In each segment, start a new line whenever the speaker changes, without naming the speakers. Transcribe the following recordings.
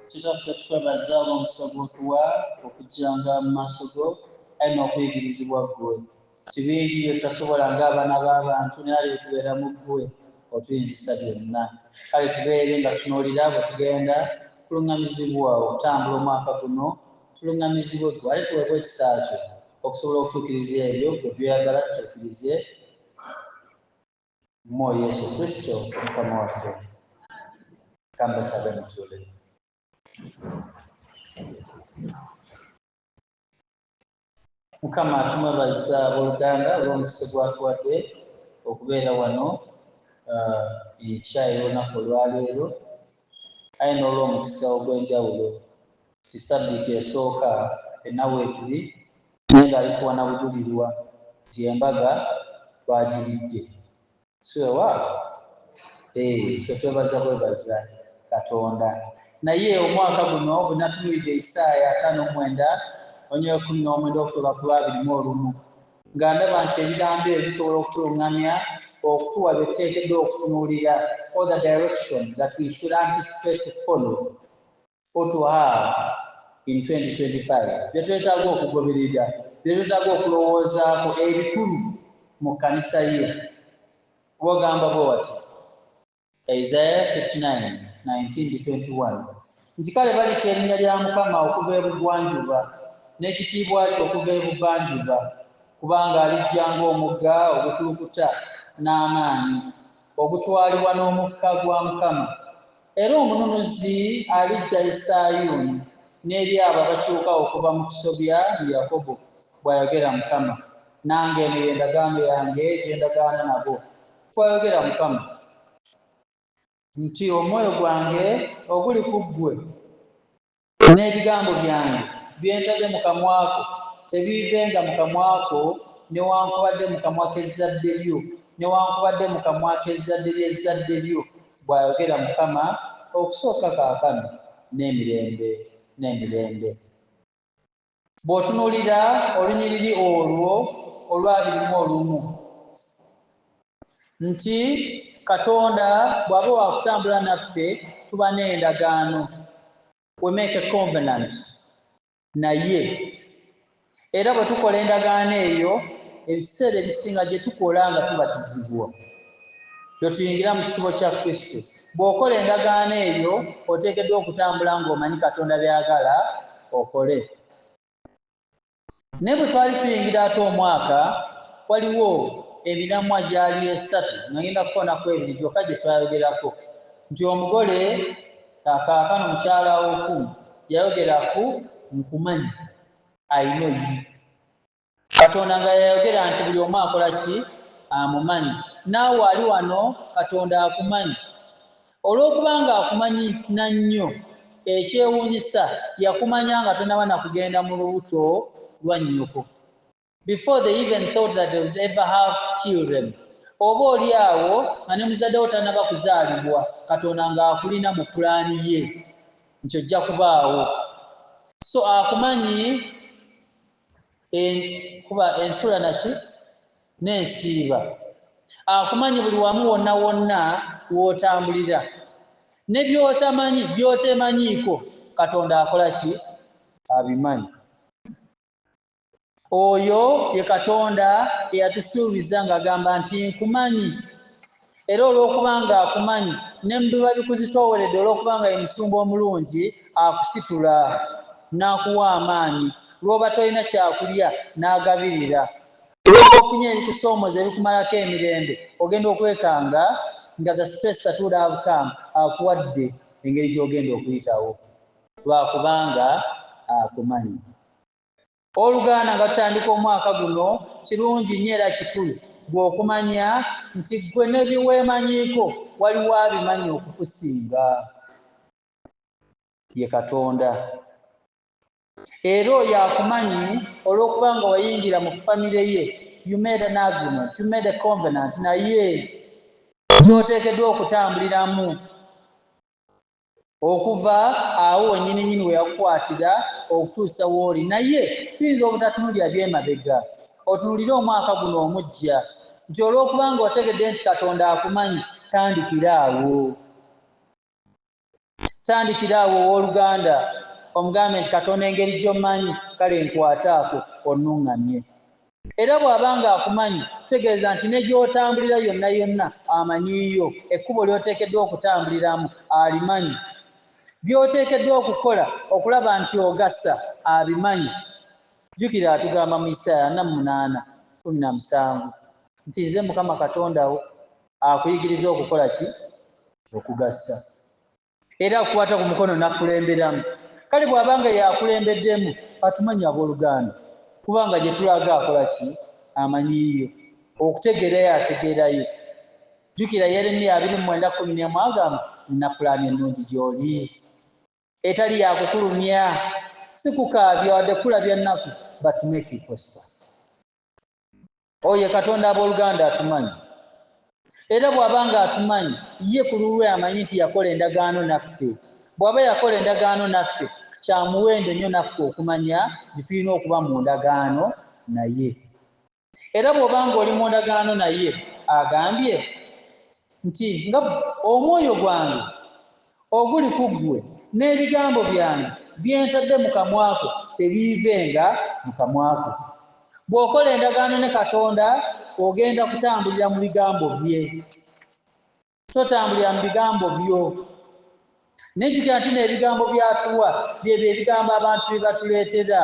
Kitaffe, tukwebaza olw'omukisa gw'otuwa okujjanga mu maaso go aye n'okuyigirizibwa ggwe. Kibingi bye tutasobola ng'abaana b'abantu, naye ali bwe tubeera mu ggwe otuyinzisa byonna. Kale tubeere nga tutunuulira bwe tugenda kuluŋŋamizibwa okutambula omwaka guno, tuluŋŋamizibwe ggwe, ate tuweebwe ekisa kyo okusobola okutuukiriza ebyo ggwe by'oyagala tutuukirize mu Yesu Kristo Mukama waffe. Kambasabe mutuule. Mukama tumwebaza, abooluganda, olw'omukisa gwatuwadde okubeera wano enkya ey'olunaku olwaleero, aye n'olw'omukisa ogw'enjawulo ti sabbiiti esooka ffenna weetuli, naye ng'alituwa na bujulirwa nti embaga twagiridde, si weewaawo? So twebaza bwebaza Katonda. Naye omwaka guno bwe natunuulidde Isaaya 59 onyoyo 19 okutuuka ku lwabiri mu olumu, nga ndaba nti ebigambo ebyo bisobola okutuluŋŋamya, okutuwa bye tuteekeddwa okutunuulira, all the direction that we should anticipate to follow or to have in 2025, bye twetaaga okugoberera, bye twetaaga okulowoozaako, ebikulu mu kkanisa ye. Wagamba bwe wati Isaiah 59 19-21 nti, "Kale balitya erinnya lya Mukama okuva ebugwanjuba, n'ekitiibwa kye okuva ebuvanjuba, kubanga alijja ng'omugga ogukulukuta n'amaanyi, ogutwalibwa n'omukka gwa Mukama. Era omununuzi alijja e Sayuuni, n'eri abo abakyuka okuva mu kusobya mu Yakobo, bw'ayogera Mukama. Nange eno y'endagaano yange gye ndagaana nabo, bw'ayogera Mukama, nti omwoyo gwange oguli ku ggwe n'ebigambo byange bye ntadde mu kamwako tebiivenga mu kamwako, newankubadde mu kamwa k'ezzadde lyo, newankubadde mu kamwa k'ezzadde ly'ezzadde lyo, bw'ayogera Mukama, okusooka kaakano n'emirembe n'emirembe." Bw'otunuulira olunyiriri olwo olwabiri mu olumu, nti Katonda bw'aba wakutambula naffe, tuba n'endagaano, we make a covenant naye. Era bwe tukola endagaano eyo, ebiseera ebisinga gye tukola nga tubatizibwa, lwe tuyingira mu kisibo kya Kristo. Bw'okola endagaano eyo, oteekeddwa okutambula ng'omanyi Katonda by'ayagala okole. Naye bwe twali tuyingira ate omwaka, waliwo emiramwa gyali esatu, nga ngenda kukoonako ebiri gyokka gye twayogerako, nti omugole kaakano mukyala Okumu yayogera ku "Nkumanyi", "I know you". Katonda nga yayogera nti buli omu akola ki? Amumanyi. Naawe ali wano, Katonda akumanyi. Olw'okubanga akumanyi na nnyo, ekyewuunyisa, yakumanya nga tonaba na kugenda mu lubuto lwa nnyoko, before they even thought that they would ever have children. Oba oli awo nga ne muzadde wo tanaba kuzaalibwa, Katonda ng'akulina mu pulaani ye nti ojja kubaawo. So akumanyi kuba ensula naki n'ensiiba, akumanyi buli wamu wonna wonna w'otambulira, ne by'otamanyi, by'otemanyiiko, Katonda akola ki? Abimanyi. Oyo ye Katonda eyatusuubiza ng'agamba nti, "Nkumanyi." Era olw'okuba nga akumanyi, ne mu biba bikuzitooweredde, olw'okuba nga ye musumba omulungi, akusitula n'akuwa amaanyi. Lw'oba tolina kyakulya, n'agabirira. Lw'oba ofunye ebikusoomooza ebikumalako emirembe, ogenda okwekanga nga the space that would have come, akuwadde engeri gy'ogenda okuyitawo, lwakubanga akumanyi. Oluganda, nga tutandika omwaka guno, kirungi nnyo era kikulu gwe okumanya nti ggwe ne byeweemanyiiko waliwo abimanyi okukusinga, ye Katonda. Era oyo akumanyi olw'okuba nga wayingira mu famire ye, you made an agreement, you made a covenant naye gy'oteekeddwa okutambuliramu okuva awo wennyini nyini we yakukwatira okutuusa w'oli. Naye tuyinza obutatunulira byemabega, otunulire omwaka guno omuggya, nti olw'okuba nga otegedde nti Katonda akumanyi, tandikira awo. Tandikira awo owooluganda omugambe nti Katonda engeri gy'ommanyi, kale nkwataako onnuŋŋamye. Era bw'aba ng'akumanyi, kitegeeza nti ne gy'otambulira yonna yonna amanyiiyo, ekkubo ly'oteekeddwa okutambuliramu alimanyi, by'oteekeddwa okukola okulaba nti ogasa abimanyi. Jjukira atugamba mu Isaaya 48:17 nti nze Mukama Katonda wo akuyigiriza okukola ki? Okugasa. Era akukwata ku mukono n'akukulemberamu. Kale bw'aba nga y'akulembeddemu, atumanyi abooluganda, kubanga gye tulaga akola ki? Amanyiiyo. Okutegeerayo ategeerayo. Jjukira Yeremiya 29:11 agamba, nina pulaani ennungi gy'oli, etali ya kukulumya, si kukaabya wadde kukulabya nnaku, but to make you prosper. Oyo ye Katonda abooluganda atumanyi. Era bw'aba nga atumanyi, ye ku lulwe amanyi nti yakola endagaano naffe. Bw'aba yakola endagaano naffe, kya muwendo nnyo naffe okumanya nti tulina okuba mu ndagaano naye. Era bw'oba ng'oli mu ndagaano naye, agambye nti nga omwoyo gwange oguli ku ggwe n'ebigambo byange bye ntadde mu kamwa ko tebiivenga mu kamwa ko. Bw'okola endagaano ne Katonda, ogenda kutambulira mu bigambo bye. Totambulira mu bigambo byo. Nejjukira nti n'ebigambo by'atuwa byebyo ebigambo abantu bye batuleetera.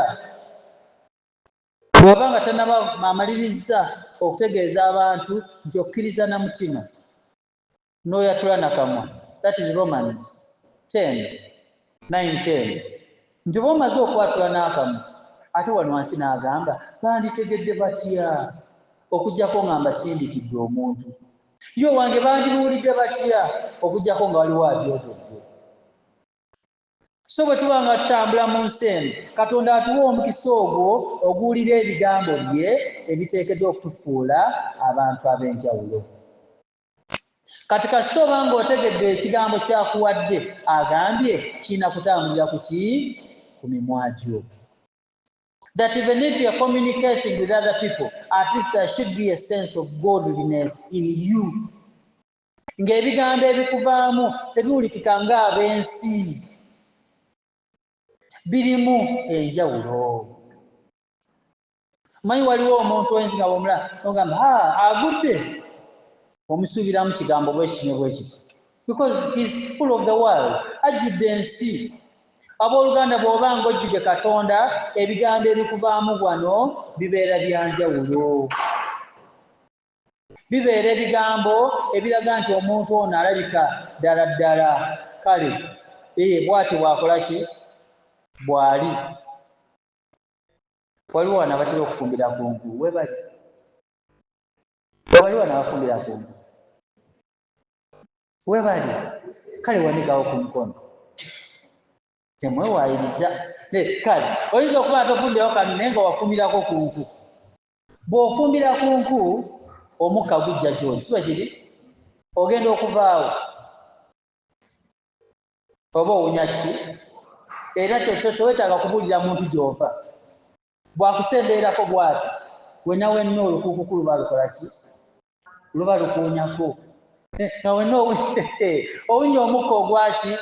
Bw'aba nga tannaba amalirizza okutegeeza abantu nti okkiriza na mutima n'oyatula na kamwa, that is Romans 10 9 10, nti oba omaze okwatula n'akamwa, ate wano wansi n'agamba banditegedde batya okuggyako nga mbasindikidde omuntu? Ye owange bandibuulidde batya okuggyako nga waliwo abyogedde? So bwe tuba nga tutambula mu nsi eno, Katonda atuwa omukisa ogwo oguwulira ebigambo bye ebiteekeddwa okutufuula abantu ab'enjawulo. Kati kasita oba ng'otegedde ekigambo ky'akuwadde, agambye kirina kutambulira ku ki? Ku mimwa gyo. That even if you are communicating with other people, at least there should be a sense of godliness in you. Ng'ebigambo ebikuvaamu tebiwulikika ng'ab'ensi, birimu enjawulo. Manyi waliwo omuntu ensi nga bwomula ogamba ha agudde, omusuubiramu kigambo bwe kiti ne bwe kiti, because he is full of the world, ajjudde ensi. Abooluganda, bw'oba ng'ojjudde Katonda, ebigambo ebikuvaamu wano bibeera bya njawulo, bibeera ebigambo ebiraga nti omuntu ono alabika ddala ddala kale ee bw'atyo bw'akola ki bw'ali. Waliwo wano abatera okufumbira ku nku? Webali, waliwo wano abafumbira ku nku? Webali, kale wanikawo ku mukono, temwewaayiriza. Kale oyinza okuba tofumbirawo kano, naye nga wafumbirako ku nku. Bw'ofumbira ku nku, omukka gujja gy'oli, si bwe kiri? Ogenda okuvaawo oba owunya ki? Era tewetaaga kubuulira muntu gy'ova. Bw'akusembererako bw'ati, wenna wenna olukuukuku luba lukola ki? Luba lukuunyako, nga wenna owunya omukka ogwaki.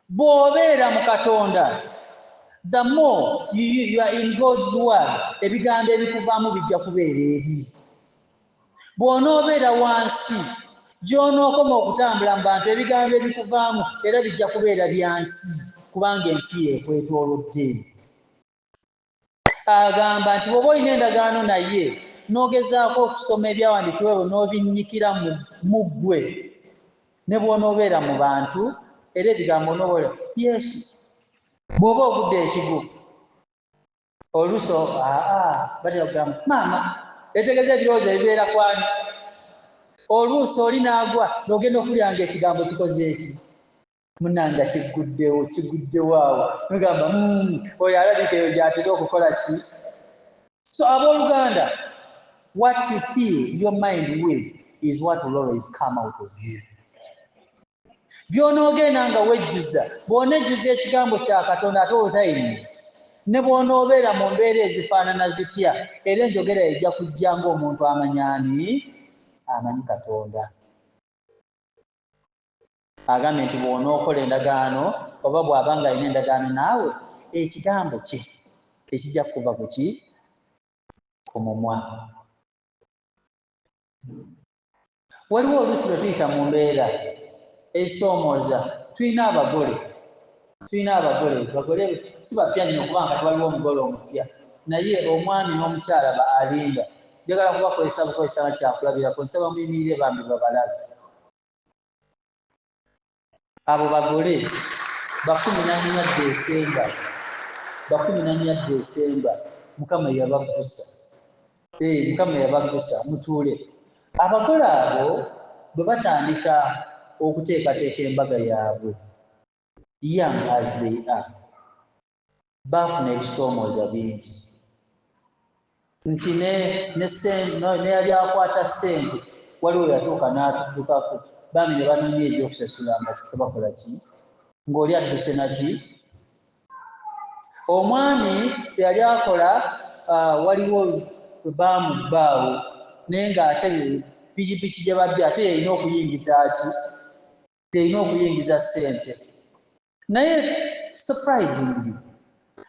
Bw'obeera mu Katonda, the more you are in God's word, ebigambo ebikuvaamu bijja kubeera eri. Bw'onoobeera wansi, gy'onookoma okutambula mu bantu, ebigambo ebikuvaamu era bijja kubeera bya nsi, kubanga ensi yeekwetoolodde. Agamba nti bw'oba olina endagaano naye, n'ogezaako okusoma ebyawandiikibwa ebyo n'obinnyikira mu ggwe, ne bw'onoobeera mu bantu, era ebigambo onoobola Yesu. Bw'oba ogudde ekigo oluusi, aa batera kugamba maama, etegeeza ebirowoozo ebibeera kwani. Oluusi oli n'agwa, n'ogenda okulya nga ekigambo kikoze eki munanga kiguddewo, kiguddewo awo, nogamba oyo alabika eyo gy'atera okukola ki. So abooluganda, what you fill your mind with is what will always come out of you. By'onoogenda nga wejjuza, bw'onejjuza ekigambo kya Katonda at all times, ne bw'onoobeera mu mbeera ezifaanana zitya, era enjogera ejja kujja ng'omuntu amanyi ani? Amanyi Katonda. Agambye nti bw'onookola endagaano oba bw'aba nga alina endagaano naawe, ekigambo kye tekijja kuva ku ki? Ku mumwa. Waliwo oluusi lwe tuyita mu mbeera ezisoomooza. Tulina abagole, tulina abagole, bagole si bapya nnyo kubanga kati waliwo omugole omupya, naye omwami n'omukyala ba alinda. Njagala kubakozesa bukozesa nga kyakulabirako, nsaba muyimirire bambi babalabe. Abo bagole ba 14 Desemba, ba 14 Desemba, Mukama yabaggusa. Mukama yabaggusa, mutuule. Abagole abo bwe batandika okuteekateeka embaga yaabwe, young as they are, baafuna ebisoomooza bingi nti ne yali akwata ssente waliwo yatuuka n'atuddukako, bambi ne banoonya ebyokusasula nga tebakola ki, ng'oli adduse naki. Omwami yali akola, waliwo baamubbaawo, naye ng'ate pikipiki gye babbye ate yalina okuyingiza ki, yalina okuyingiza ssente. Naye surprisingly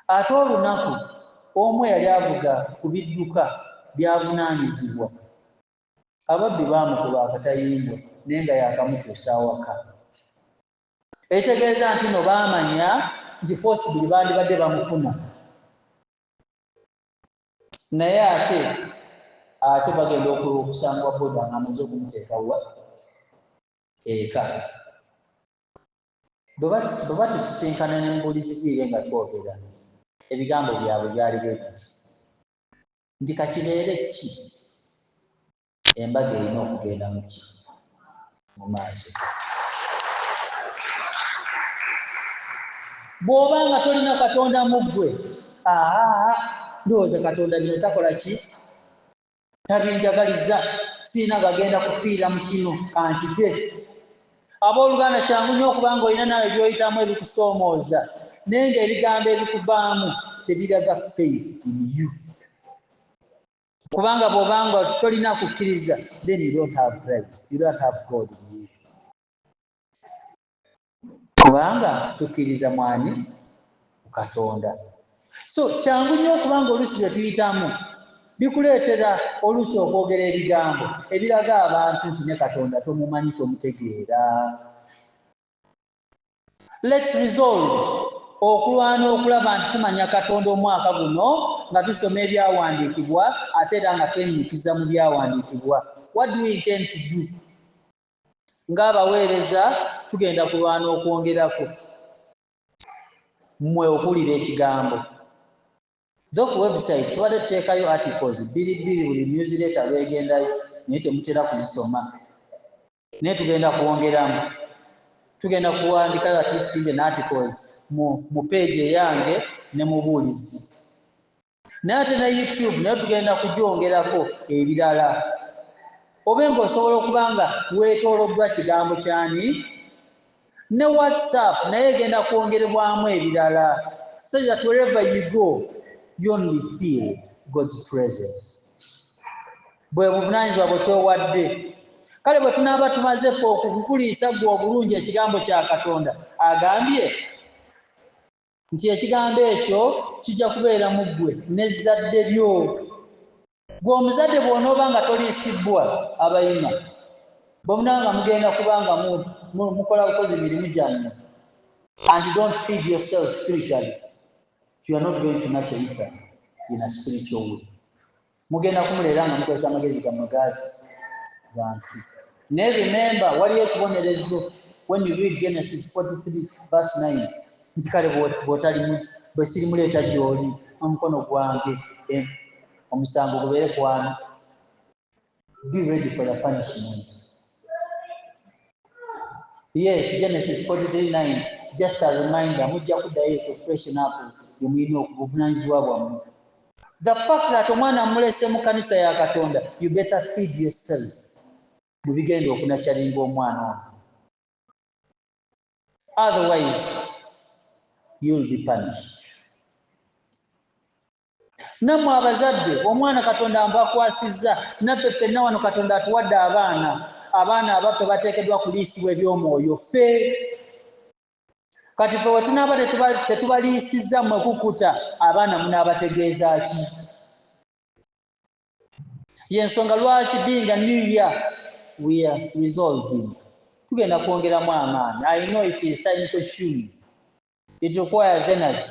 ate olunaku omu eyali avuga ku bidduka byavunaanyizibwa, ababbi baamukuba akatayimbwa naye nga yakamutuusa awaka. Ekitegeeza nti no baamanya nti possibly bandibadde bamufuna, naye ate bagenda okusangwa boda ng'amaze okumuteeka wa eka. Bwe batusisinkana ne mubuulizi Bwire nga twogera, ebigambo byabwe byali bwe biti nti kakibeere ki, embaga erina okugenda mu ki, mu maaso. Bw'oba nga tolina Katonda mu ggwe, ndowooza Katonda bino takola ki, tabinjagaliza, sirina gagenda kufiira mu kino, kankite. Abooluganda, kyangu nnyo okuba nga olina naawe by'oyitamu ebikusoomooza, naye ng'ebigambo ebikuvaamu tebiraga faith in you. Kubanga bw'obanga tolina kukkiriza, then you don't have Christ, you don't have God in you. Kubanga tukkiriza mwani? Katonda. So kyangu nnyo okuba nga oluusi bye tuyitamu bikuleetera oluusi okwogera ebigambo ebiraga abantu nti ne Katonda tomumanyi, tomutegeera. Let's resolve okulwana okulaba nti tumanya Katonda omwaka guno nga tusoma ebyawandiikibwa ate era nga twenyikiza mu byawandiikibwa. What do we intend to do? Ng'abaweereza tugenda kulwana okwongerako mmwe okuwulira ekigambo. Though ku website tubadde tuteekayo articles bbiri bbiri buli newsletter lwegendayo, naye temutera kuzisoma, naye tugenda kwongeramu, tugenda kuwandikayo at least even articles mu page eyange ne mu buulizi. Naye ate ne YouTube naye tugenda kugyongerako ebirala, obe ng'osobola okuba nga weetooloddwa kigambo kyani. Ne WhatsApp naye egenda kwongerebwamu ebirala, so that wherever you go you only feel God's presence. Bwe buvunaanyizibwa bwe twewadde. Kale bwe tunaaba tumaze ffe okukuliisa ggwe obulungi ekigambo kya Katonda, agambye nti ekigambo ekyo kijja kubeera mu ggwe n'ezzadde lyo. Gwe omuzadde bw'onooba nga toliisibbwa abayima, bwe munaaba nga mugenda kubanga mukola bukozi mirimu gyammwe and you don't feed yourself spiritually, you are not going to nurture Ethan in a spiritual way. Mugenda kumuleera nga mukozesa amagezi gammwe gaaki gansi. Naye remember, waliyo ekibonerezo when you read Genesis 43 verse 9 nti kale bw'otalimu bwe sirimuleeta gy'oli omukono gwange, omusango gubeere kwani. Be ready for the punishment. Yes, Genesis 43:9, just a reminder, mujja kuddayo to freshen up bye mulina okubuvunaanyizibwa bwammwe. The fact that omwana mulese mu kanisa ya Katonda, you better feed yourself mu bigenda okunakyalinga omwana ono, otherwise you'll be punished. Nammwe abazadde, omwana Katonda mbakwasizza, naffe ffenna wano Katonda atuwadde abaana. Abaana abaffe bateekeddwa kuliisibwa eby'omwoyo ffe. Kati ffe we tunaaba tetubaliisizza mmwe kukuta, abaana munaabategeeza ki? Yensonga lwaki being a new year, we are resolving, tugenda kwongeramu amaanyi. I know it is time consuming, it requires energy,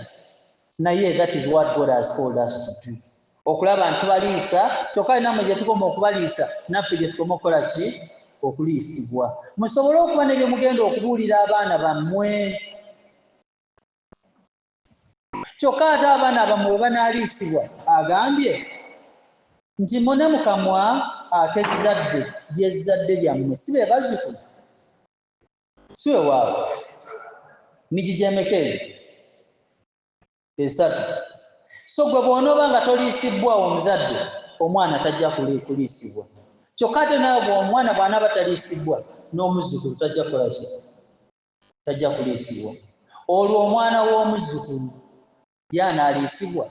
naye that is what God has called us to do, okulaba nti tubaliisa. Kyokka nammwe gye tukoma okubaliisa, naffe gye tukoma okukola ki? Okuliisibwa, musobole okuba ne bye mugenda okubuulira abaana bammwe. Kyokka ate abaana bammwe bwe banaaliisibwa, agambye nti mune mu kamwa ak'ezzadde ly'ezzadde lyammwe, si be bazzukulu, si we waabwe. Migi gy'emeka eyo? Esatu. So gwe bw'onooba nga toliisibbwa omuzadde, omwana tajja kuliisibwa. Kyokka ate naawe omwana bw'anaaba taliisibbwa, n'omuzzukulu tajja kukola ki? Tajja kuliisibwa. Olwo omwana w'omuzzukulu y'anaaliisibwa?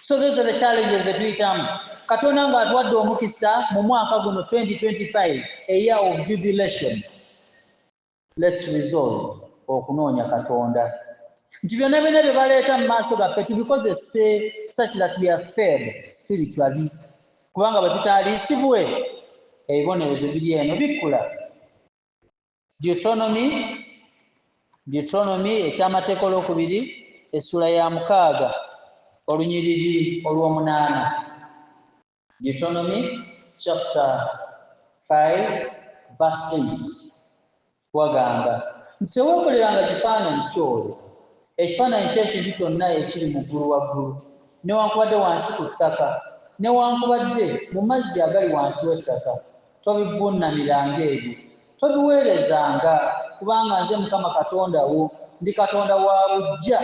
So those are the challenges zetuyitamu. Katonda ng'atuwadde omukisa mu mwaka guno 2025, a year of jubilation, let's resolve okunoonya Katonda, nti byonna byonna bye baleeta mu maaso gaffe tubikozese such that we are fed spiritually, kubanga bwe tutaaliisibwe, ebibonerezo biri eno bikkula. Deuteronomy, ekyamateeka olwokubiri, essula ya 6, olunyiriri olw'omunaana. Deuteronomy chapter 5 verse 8 wagamba nti teweekoleranga kifaananyi kyole, ekifaananyi ky'ekintu kyonna ekiri mu ggulu waggulu, newankubadde wansi ku ttaka, newankubadde mu mazzi agali wansi w'ettaka. Tobivuunamiranga ebyo, tobiweerezanga, kubanga nze Mukama Katonda wo ndi Katonda wa buggya,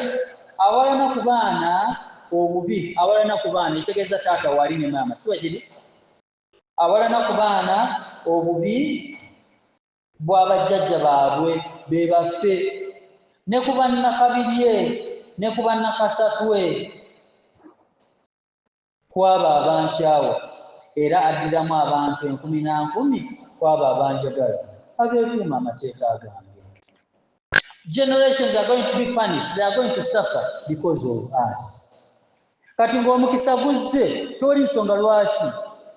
awalana ku baana obubi, awalana ku baana, ekitegeeza taata wali ne maama, si bwe kiri? Awalana ku baana obubi bw'abajjajja baabwe be baffe, ne ku bannakabirye ne ku bannakasatwe kwabo abankyawa, era addiramu abantu enkumi na nkumi kwabo abanjagala abeekuuma amateeka gange. Generations are going to be punished, they are going to suffer because of us. Kati ng'omukisa guzze, toli nsonga lwaki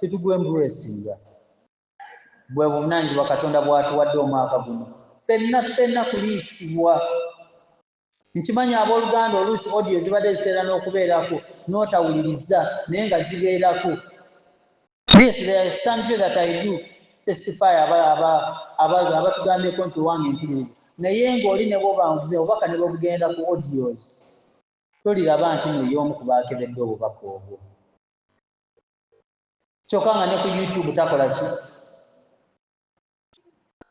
tetugwembracinga. Bwe buvunaanyizibwa Katonda bw'atuwadde omwaka guno, ffenna ffenna kuliisibwa. Nkimanyi abooluganda, oluusi audio zibadde zitera n'okubeerako n'otawuliriza, naye nga zibeerako. Yes, there are some people that I do testify abatugambyeko nti owange empuliriza, naye ng'oli ne bwobanguze obubaka ne bwebugenda ku audios, toliraba nti no y'omu ku baakebedde obubaka obwo, kyokka nga ne ku YouTube takola ki.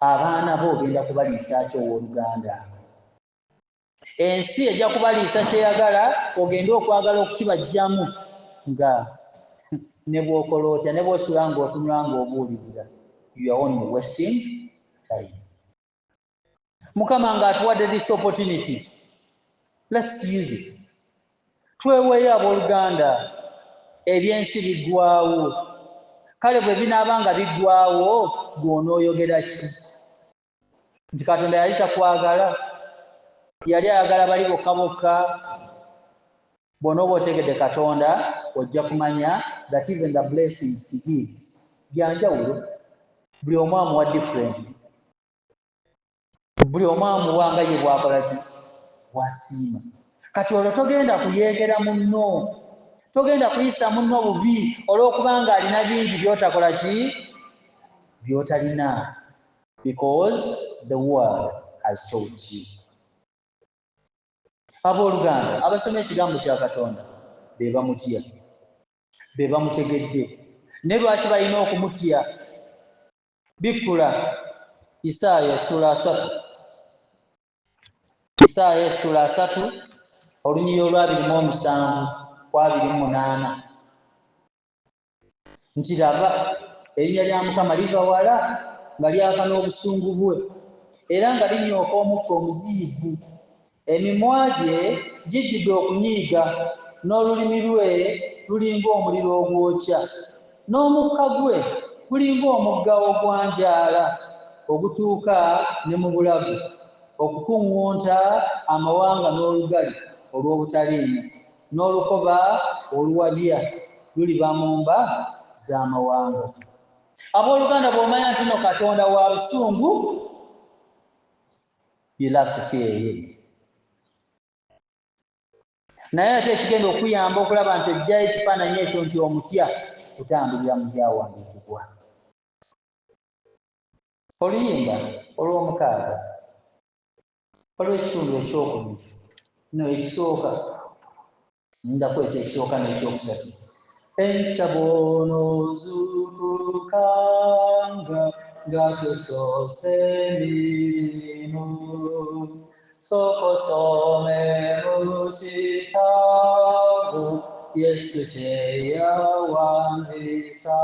Abaana bo ogenda kubaliisa ki, owooluganda? Ensi ejja kubaliisa kyeyagala, ogende okwagala okukibajjamu nga ne bw'okola otya, ne bw'osula ng'otunula ng'obuulirira, you are only wasting time. Mukama ng'atuwadde this opportunity, let's use it. Tweweeyo, abooluganda. Ebyensi biggwawo. Kale bwe binaaba nga biggwawo, gw'onooyogera ki? Nti Katonda yali takwagala, yali ayagala bali bokka bokka? Bw'onooba otegedde Katonda, ojja kumanya that even the blessings he give byanjawulo. Buli omu amuwa different, buli omu amuwa nga ye bwakola ki, bwasiima. Kati olwo togenda kuyeegera munno, togenda kuyisa munno bubi olw'okubanga alina bingi by'otakola ki, by'otalina, because the world has taught you. Abooluganda, abasoma ekigambo kya Katonda be bamutya, be bamutegedde. Naye lwaki balina okumutya? Bikkula Isaaya essula 30, Isaaya essula 30, olunyiriri olw'27 ku 28, nti laba, erinnya lya Mukama liva wala nga lyaka n'obusungu bwe, era nga linyooka omukka omuziyivu. Emimwa gye gijjudde okunyiiga, n'olulimi lwe lulinga omuliro ogwokya, n'omukka gwe Gulinga omugga ogwanjaala ogutuuka ne mu bulago, okukuŋŋunta amawanga n'olugali olw'obutaliimu, n'olukoba oluwabya luliba mu mba z'amawanga. Abooluganda, bw'omanya nti no Katonda wa busungu, you love to fear him. Naye ate ekigenda okuyamba okulaba nti ojjayo ekifaananyi ekyo nti omutya, kutambulira mu byawandiikibwa. Oluyimba olw'omukaaga olw'ekitundu ekyokubiri, no, ekisooka, nda kwesa ekisooka n'ekyokusatu. Enkya bw'onoozuukukanga nga tusoose emirimu, sooka osome mu kitabo Yesu kye yawandiisa,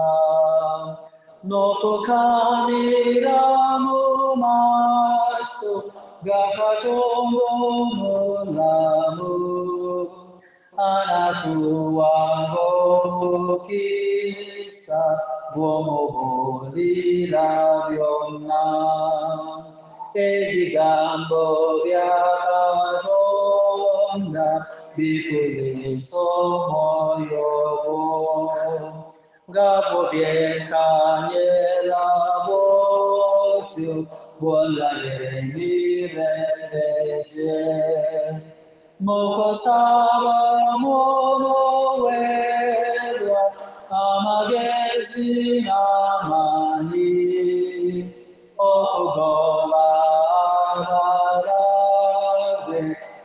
n'ofukamira mu maaso ga Katonda omulamu, anakuwanga omukisa bw'omubuulira byonna. Ebigambo bya Katonda bikuliisa omwoyo gwo, nga bw'obyenkanyera bw'otyo bw'olaba emirembe gye. Mu kusaba mw'onooweebwa amagezi n'amaanyi okugoba abalabe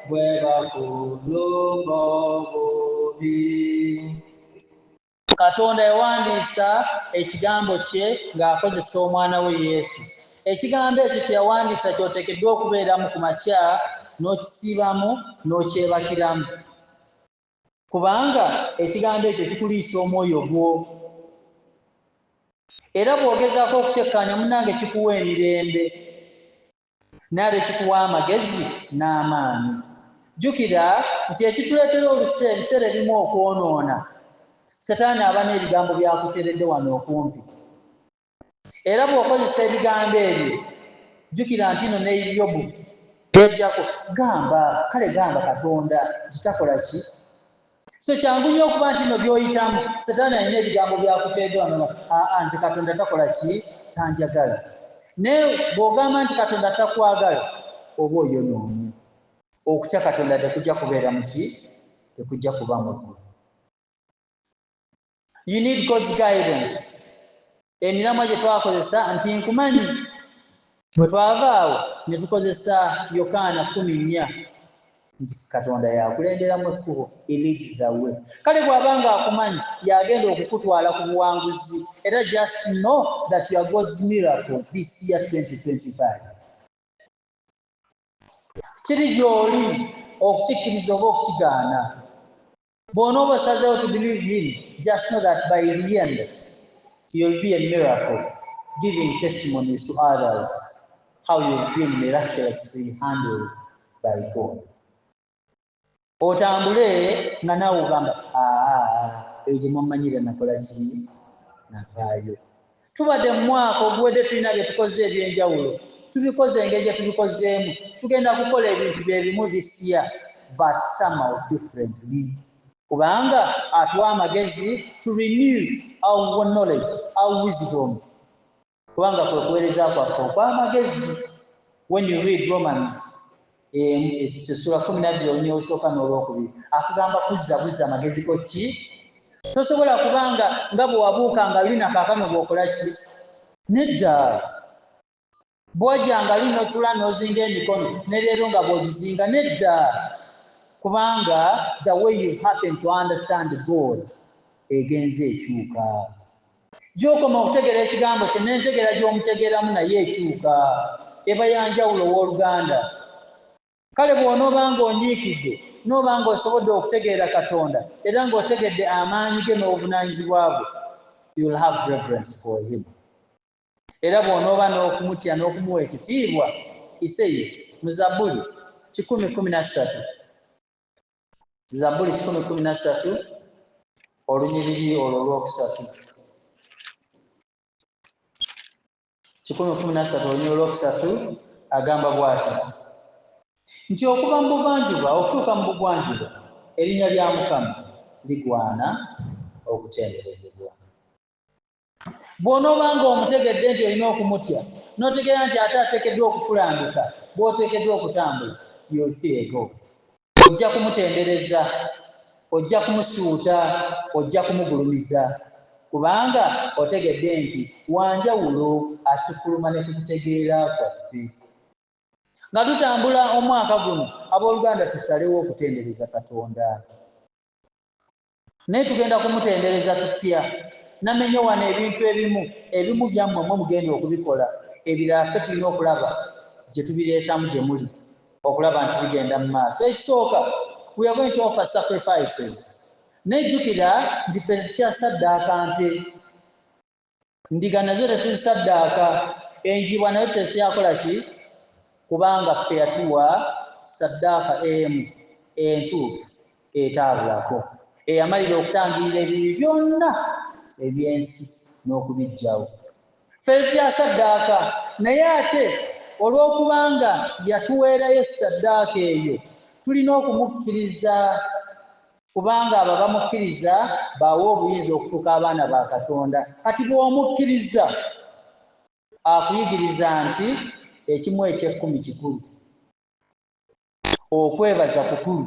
bwe bakulumba obubi. Katonda yawandiisa ekigambo kye ng'akozesa omwana we Yesu. Ekigambo ekyo kye yawandiisa ky'oteekeddwa okubeeramu ku makya, n'okisiibamu, n'okyebakiramu, kubanga ekigambo ekyo kikuliisa omwoyo gwo. Era bw'ogezaako okukyekkaanya, munnange, kikuwa emirembe, naye ate kikuwa amagezi n'amaanyi. Jjukira nti ekituleetera oluse ebiseera ebimu okwonoona, Setaani aba n'ebigambo byakuteredde wano okumpi. Era bw'okozesa ebigambo ebyo, jjukira nti no ne Yobu yajjako gamba, kale gamba Katonda nti takola ki. So kyangu nnyo okuba nti no by'oyitamu, Setaani alina ebigambo byakuteredde wano: "Aa, nze Katonda takola ki, tanjagala." Naye bw'ogamba nti Katonda takwagala, oba oyonoonye. Okutya Katonda tekujja kubeera muki, tekujja kuba mu ggwe. You need God's guidance. Emiramwa gye twakozesa nti nkumanyi, bwe twava awo ne tukozesa Yokaana 14 nti Katonda yakulemberamu ekkubo. He leads the way. Kale bw'aba nga akumanyi, yagenda okukutwala ku buwanguzi. Era just know that you are God's miracle this year 2025. Kiri gy'oli okukikkiriza oba okukigaana. Bw'onooba osazeewo to believe him, just know that by the end you'll be a miracle, giving testimonies to others how you've been miraculously handled by God. Otambule nga naawe ogamba, "Aa, eyo gye mwamanyira nakola ki, navaayo." Tubadde mu mwaka oguwedde, tulina bye tukoze ebyenjawulo, tubikoze engeri gye tubikozeemu. Tugenda kukola ebintu bye bimu this year, but somehow differently, kubanga atuwa amagezi to renew our knowledge, our wisdom, kubanga kwe kuweereza kwaffe okw'amagezi. When you read Romans essula 12 olunya olusooka n'olwokubiri, akugamba kuzza buzza amagezi go. Ki tosobola kubanga nga bwe wabuuka nga luli, nakaakano bw'okola ki? Nedda. Bw'ojjanga luli n'otula n'ozinga emikono, ne leero nga bw'ogizinga, nedda, kubanga the way you happen to understand God egenze ekyuka. Gy'okoma okutegeera ekigambo kye n'entegeera gy'omutegeeramu naye ekyuka, eba ya njawulo, w'oluganda. Kale bw'onooba ng'onyiikidde, n'oba ng'osobodde okutegeera Katonda era ng'otegedde amaanyi ge n'obuvunaanyizibwa bwe, you will have reverence for him. Era bw'onooba n'okumutya n'okumuwa ekitiibwa, he says mu Zabbuli 113, Zabbuli 113, olunyiriri olwo olwokusatu. 113 olunyiriri olwokusatu agamba bw'ati nti okuva mu buvanjuba okutuuka mu bugwanjuba erinnya lya Mukama ligwana okutenderezebwa. Bw'onoobanga omutegedde nti olina okumutya, n'otegeera nti ate ateekeddwa okukulambika bw'oteekeddwa okutambula, you'll fear God. Ojja kumutendereza, ojja kumusuuta, ojja kumugulumiza, kubanga otegedde nti wanjawulo, asukkuluma ne ku kutegeera kwaffe. Nga tutambula omwaka guno, abooluganda, tusalewo okutendereza Katonda. Naye tugenda kumutendereza tutya? Namenye wano ebintu ebimu. Ebimu byammwe, mwe mugenda okubikola. Ebirala ffe tulina okulaba gye tubireetamu gye muli okulaba nti bigenda mu maaso. Ekisooka, we are going to offer sacrifices. Nejjukira nti ffe tukyasaddaaka nte, ndiga nazo tetuzisaddaaka, enjibwa nayo tetukyakola ki, kubanga ffe yatuwa saddaaka emu entuufu etaabulako, eyamalira okutangirira ebibi byonna ebyensi n'okubiggyawo. Ffe tukyasaddaaka, naye ate olw'okubanga yatuweerayo saddaaka eyo, tulina okumukkiriza, kubanga abo abamukkiriza bawa obuyinza okufuuka abaana ba Katonda. Kati bw'omukkiriza, akuyigiriza nti ekimu ekyekkumi kikulu, okwebaza kukulu.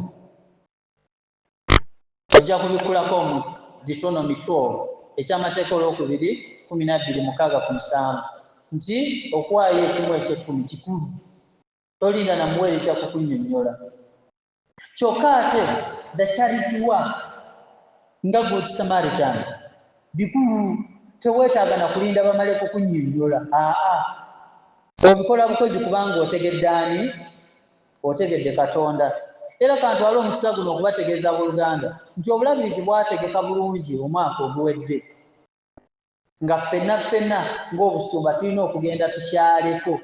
Ojja kubikkulako mu Deuteronomy 12, Ekyamateeka olwokubiri 12:6-7, nti okuwaayo ekimu ekyekkumi kikulu. Tolinda namuweereza kukunnyonnyola. Kyokka ate the charity work nga Good Samaritan bikulu, teweetaaga na kulinda bamale kukunnyonnyola. Aa, obikola bukozi kubanga otegedde ani? Otegedde Katonda. Era kantwale omukisa guno okubategeeza, abooluganda, nti obulabirizi bwategeka bulungi omwaka oguwedde nga ffenna ffenna ng'obusumba tulina okugenda tukyaleko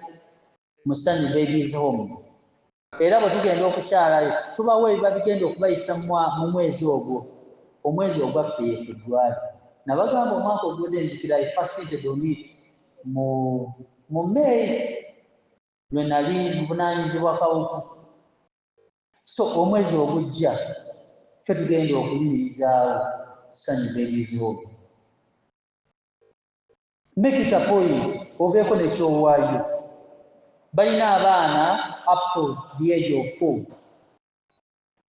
mu Sanyu Babies Home. Era bwe tugenda okukyalayo, tubawo ebiba bigenda okubayisa mu mwezi ogwo, omwezi ogwaffe ye February. Nabagamba omwaka oguwedde, nzikira, I fasted on it mu May lwe nali nvunaanyizibwa Kawuku. So omwezi ogujja ffe tugenda okuyimirizaawo Sanyu Babies Home. Make it a point obeeko nekyowaayo. Balina abaana up to the age of 4.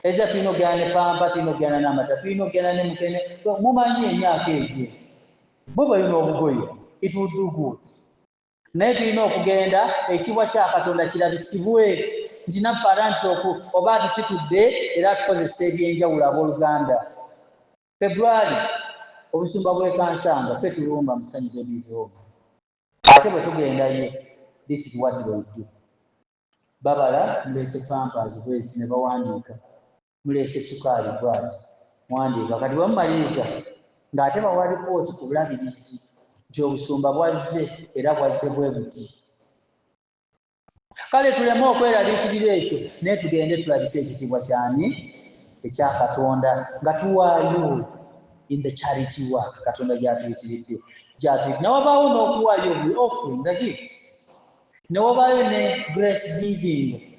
Eza tulina okugenda ne pampers, tulina okugenda n'amata, tulina okugenda ne mukene. Mumanyi emyaka egyo bwe balina obugoye. It will do good, naye tulina okugenda ekibwa kya Katonda kirabisibwe nti naffe atandise oba atusitudde era atukozesa ebyenjawulo. Abooluganda, February obusumba bwekansanga ffe tulumba mu Sanyu Babies Home. Ate bwe tugendayo, this is what they do: babala, muleese pampers bwezi, ne bawandiika, muleese sukaali bwati, muwandiika. Kati bwemumaliriza, ng'ate bawa ripooti ku bulabirizi nti obusumba bwazze era bwazze bwe buti. Kale tuleme okweraliikirira ekyo, naye tugende tulabise ekitiibwa kyani? Ekya Katonda, nga tuwaayo in the charity work Katonda gyatuyitiridde, gyatuyitiridde. Newabaawo n'okuwaayo bwe offering, the gifts, newabaayo ne grace giving,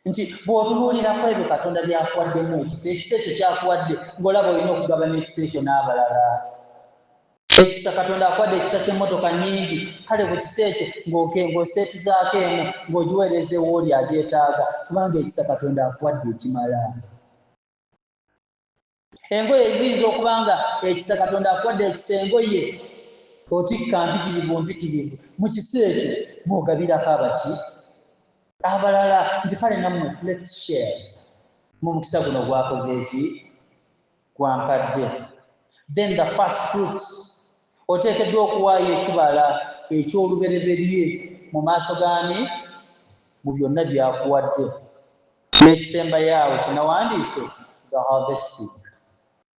nti bw'otunuulirako ebyo Katonda byakuwaddemu ekisa, ekisa ekyo kyakuwadde ng'olaba olina okugabana ekisa ekyo n'abalala. Ekisa Katonda akuwadde, ekisa ky'emmotoka nnyingi, kale ku kisa ekyo ng'oseetuzaako emu ng'ogiweereza ewooli agyetaaga, kubanga ekisa Katonda akuwadde ekimala. Engoye ziyinza okuba nga ekisa Katonda akuwadde ekisa, engoye otikka mpitirivu mpitirivu, mu kisa ekyo ng'ogabirako abaki? Abalala, nti kale nammwe let's share mu mukisa guno gwakoze eki? Gwampadde. Then the first fruits, oteekeddwa okuwaayo ekibala eky'olubereberye mu maaso gaani? Mu byonna byakuwadde. N'ekisembayo awo kinawandiise, the harvesting,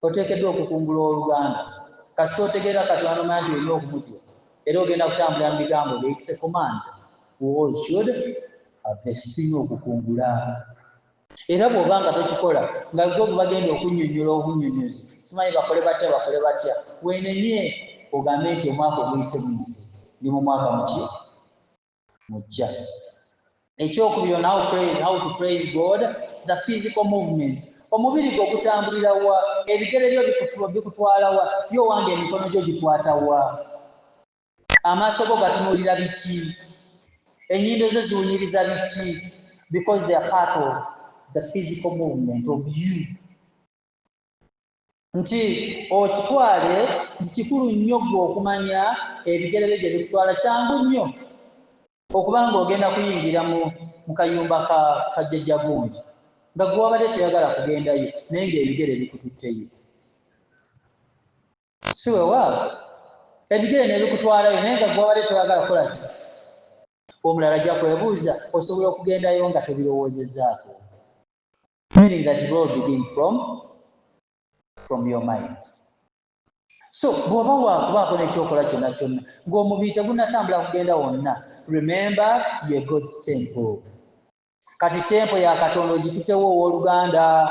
oteekeddwa okukungula. Oluganda, kasita otegeera Katonda nomanya nti olina okumutya era ogenda kutambulira mu bigambo bye, it's a command, we all should harvest. Tulina okukungula. Era bw'oba nga tokikola, nga gwe bagenda okunnyonnyola obunnyonnyozi, simanyi bakole batya, bakole batya, weenenye ogambe nti omwaka oguyise buyise. Ndi mu mwaka muki mujja. Ekyokubiri on how to praise God, the physical movements. Omubiri gwo gutambulira wa? Ebigere byo bikutwala wa? Yo wange emikono gyo gikwata wa? Amaaso go gatunuulira biki? Ennyindo zo ziwunyiriza biki? Because they are part of the physical movement of you. Nti okitwale nti kikulu nnyo ggwe okumanya ebigere byo gye bikutwala. Kyangu nnyo okuba nga ogenda kuyingira mu kayumba ka jjajja gundi nga gwe wabadde toyagala kugendayo, naye ng'ebigere bikututteyo. Si weewaawo, ebigere ne bikutwalayo, naye nga gwe wabadde toyagala kukola ki? Omulala ajja kwebuuza, osobola okugendayo nga tobirowoozezaako? Meaning that it all begin from your mind. So bw'oba waakubaako n'ekyokola kyonna kyonna ng'omubiri tegunnatambula kugenda wonna, remember ye God's temple. Kati temple ya Katonda ogitutewo, owooluganda.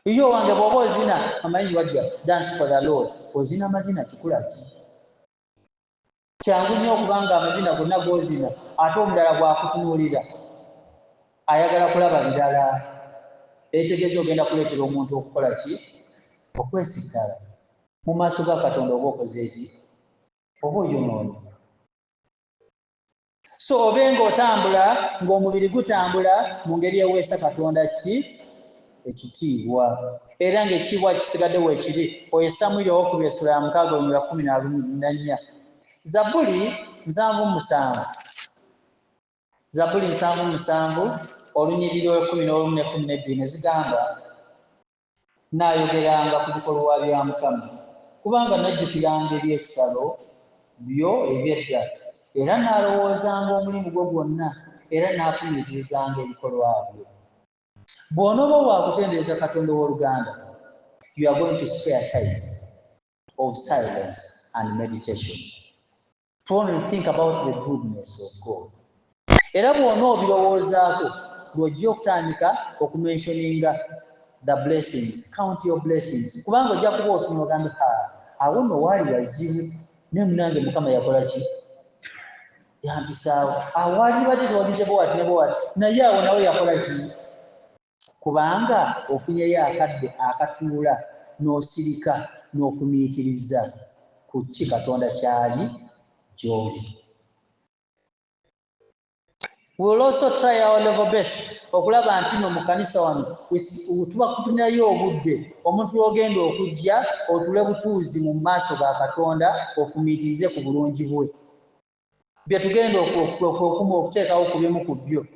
Iyo wange, bw'oba ozina, amanyi wajja dance for the Lord, ozina amazina kikula ki? Kyangu nnyo okubanga amazina gonna g'ozina, ate omulala bw'akutunuulira ayagala kulaba birala. Ekitegeeza ogenda kuleetera omuntu okukola ki? Okwesittala mu maaso ga Katonda. Oba okoze eki? Oba oyonoonye. So obe ng'otambula, ng'omubiri gutambula mu ngeri eweesa Katonda ki? Ekitiibwa. Era ng'ekitiibwa kisigadde weekiri. Oyo Samwiri owokubiri essula ya 6 olunyiriri 14, Zabbuli 77, Zabbuli 77 olunyiriri olw'e 11 ne 12 ne zigamba, "Naayogeranga ku bikolwa bya Mukama, kubanga najjukiranga eby'ekitalo byo eby'edda, era naalowoozanga omulimu gwo gwonna, era naafumiitirizanga ebikolwa byo." Bw'onooba waakutendereza Katonda, owooluganda, you are going to spare time of silence and meditation to only think about the goodness of God. Era bw'ona obirowoozaako, lw'ojja okutandika okumentioninga the blessings, count your blessings, kubanga ojja kuba otunula ogambe, "Ha, awo nno waali wazibu, naye munange Mukama yakola ki? Yampisaawo. Awo waali badde tewagize bwewati ne bwewati, naye awo nawe yakola ki?" Kubanga ofunyeyo akadde akatuula n'osirika n'ofumiitiriza ku ki Katonda kyali gy'oli. We will also try our level best okulaba nti no mu kanisa wano tuba kutunayo obudde omuntu lw'ogenda okujja otule butuuzi mu maaso ga Katonda, ofumiitirize ku bulungi bwe. Bye tugenda okuteekawo ku bimu ku byo,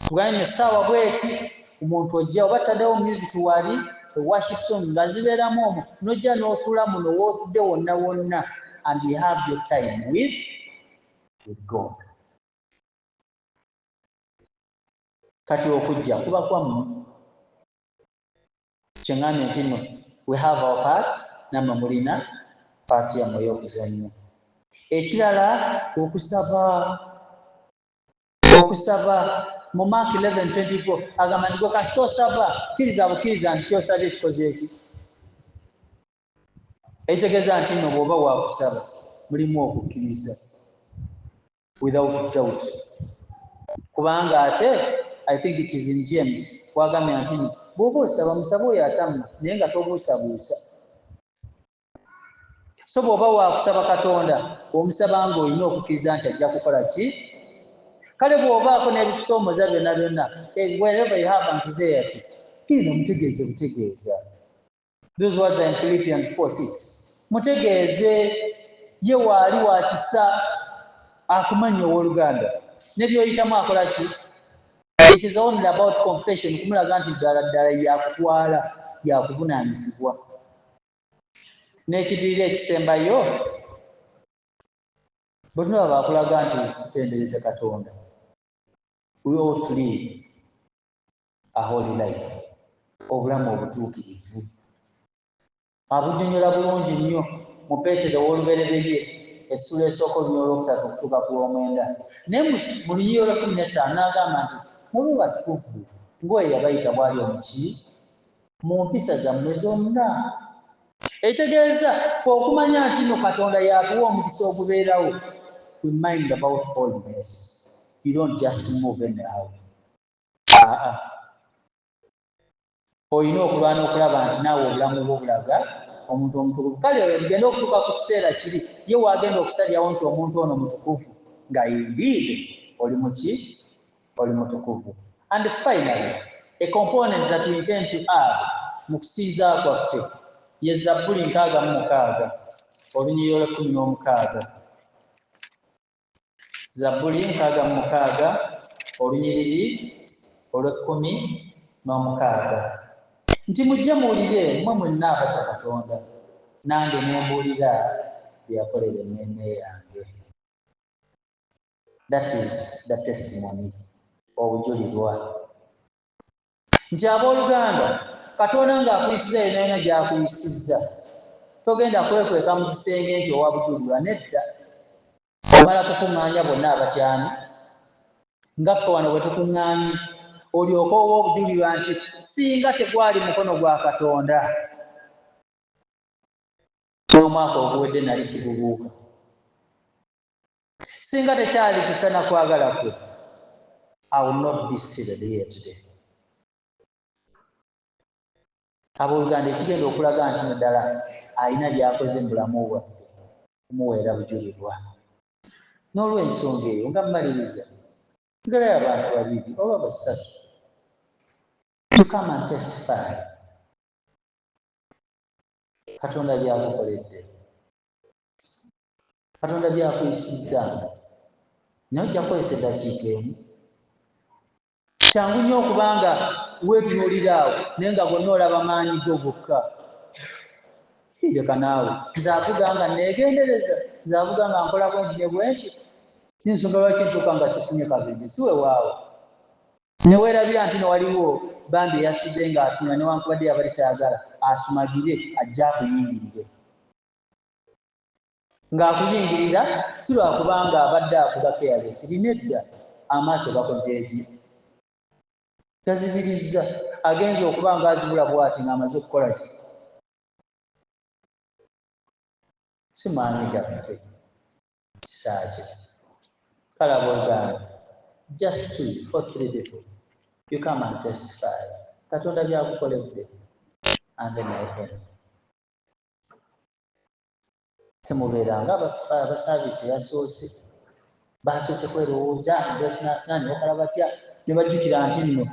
tugambe essaawa bweti omuntu ojja, oba tutaddewo music wali, worship songs nga zibeeramu omwo, n'ojja n'otuula muno wootudde wonna wonna, and you have your time with God. Kati okujja kuba kwammwe. Kyeŋŋambye nti nno we have our part, nammwe mulina part yammwe ey'okuzannya. Ekirala, okusaba. Okusaba mu Mark 11:24 agamba nti gwe kasita osaba, kkiriza bukkiriza nti kyosabye kikoze eki. Ekitegeeza nti nno bw'oba waakusaba mulimu okukkiriza without doubt. Kubanga ate I think it is in James wagambye nti nno bw'oba osaba, musabe oyo atamma naye nga tobuusabuusa. So bw'oba waakusaba Katonda, omusaba ng'olina okukkiriza nti ajja kukola ki. Kale bw'obaako n'ebikusoomooza byonna byonna, wherever you have anxiety, genda mutegeeze butegeeza. Those words are in Philippians 4:6. Mutegeeze, ye waali wa kisa, akumanyi, owooluganda, ne by'oyitamu akola ki? It is only about confession, kumulaga nti ddala ddala yakutwala, yakuvunaanyizibwa. N'ekidirira ekisembayo, bwe tunaba bakulaga nti tutendereze Katonda, we ought to live a holy life, obulamu obutuukirivu. Abunnyonnyola bulungi nnyo mu Peetero ow'olubereberye essula esooka olunyiriri olwokusatu okutuuka ku lw'omwenda, naye mu lunyiriri olw'e 15 n'agamba nti mube batukuvu ng'oyo yabayita bw'ali omuki mu mpisa zammwe zonna. Ekitegeeza fe okumanya nti nno Katonda y'atuwa omukisa ogubeerawo, we mind about holiness. You don't just move anyhow. Aa, olina okulwana okulaba nti naawe obulamu bwo bulaga omuntu omutukuvu. Kale oyo tugende okutuuka ku kiseera kiri ye waagenda okusalirawo nti omuntu ono mutukuvu, nga indeed oli muki? Oli mutukuvu. And finally, a component that we intend to add mu kusinza kwaffe ye Zabbuli 66, olunyiriri olw'e-16. Zabbuli 66, olunyiriri olw'e-16, nti mujje muwulire mmwe mwenna abatya Katonda, nange ne mbuulira bye yakolera emmeeme yange. That is the testimony, obujulirwa, nti abooluganda, Katonda ng'akuyisiza yonna yonna gy'akuyisizza, togenda kwekweka mu kisenge nti owa bujulirwa. Nedda, omala kukuŋŋaanya bonna abatyami nga ffe wano bwe tukuŋŋaanye, olyoke owa obujulirwa nti singa tegwali mukono gwa Katonda, n'omwaka oguwedde nali sigubuuka. Singa tekyali kisa na kwagala kwe, I will not be seated here today. Abooluganda, ekigenda okulaga nti no ddala alina by'akoze mu bulamu bwaffe kumuweera bujulirwa. N'olw'ensonga eyo, nga mmaliriza, njagalayo abantu babiri oba basatu to come and testify Katonda byakukoledde, Katonda byakuyisizza, naye ojja kukozesa eddakiika emu. Kyangu nnyo okubanga weetunuulira awo, naye nga gonna olaba maanyi go gokka. Leka naawe, nze avuga nga neegendereza, nze avuga nga nkola bwenti ne bwenti, ensonga lwaki ntuuka nga sifunye kabenje si weewaawo. Ne weerabira nti no waliwo bambi eyasuze ng'atunula, newankubadde yabadde tayagala, asumagire ajje akuyingirire. Ng'akuyingirira si lwakubanga abadde avuga careless, nedda, amaaso gakoze egi gazibirizza, agenza okuba nga azibula bw'ati ng'amaze okukola ki? Si maanyi gaffe, kisa kye. Kale abooluganda, just two or three people, you come and testify Katonda byakukoledde, and then I end. Temubeeranga abasaavisi yasoose, basoose kwerowooza ne bakala batya, ne bajjukira nti nno